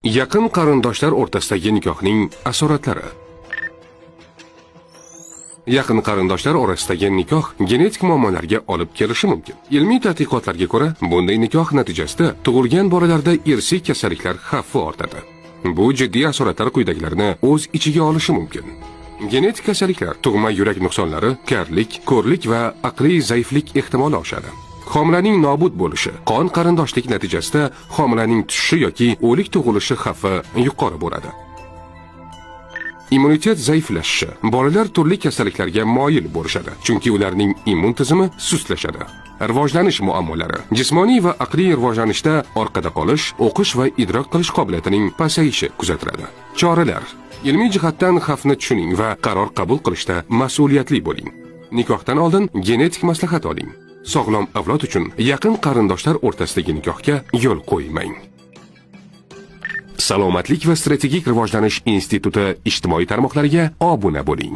Yaqin qarindoshlar o'rtasidagi nikohning asoratlari. Yaqin qarindoshlar orasidagi nikoh genetik muammolarga olib kelishi mumkin. Ilmiy tadqiqotlarga ko'ra, bunday nikoh natijasida tug'ilgan bolalarda irsiy kasalliklar xavfi ortadi. Bu jiddiy asoratlar quyidagilarni o'z ichiga olishi mumkin. Genetik kasalliklar, tug'ma yurak nuqsonlari, karlik, ko'rlik va aqliy zaiflik ehtimoli oshadi. Homilaning nobud bo'lishi, qon qarindoshlik natijasida homilaning tushishi yoki o'lik tug'ilishi xavfi yuqori bo'ladi. Immunitet zaiflashishi. Bolalar turli kasalliklarga moyil bo'lishadi, chunki ularning immun tizimi sustlashadi. Rivojlanish muammolari, jismoniy va aqliy rivojlanishda orqada qolish, o'qish va idrok qilish qobiliyatining pasayishi kuzatiladi. Choralar: ilmiy jihatdan xavfni tushuning va qaror qabul qilishda mas'uliyatli bo'ling. Nikohdan oldin genetik maslahat oling. Sog'lom avlod uchun yaqin qarindoshlar o'rtasidagi nikohga yo'l qo'ymang. Salomatlik va strategik rivojlanish instituti ijtimoiy tarmoqlariga obuna bo'ling.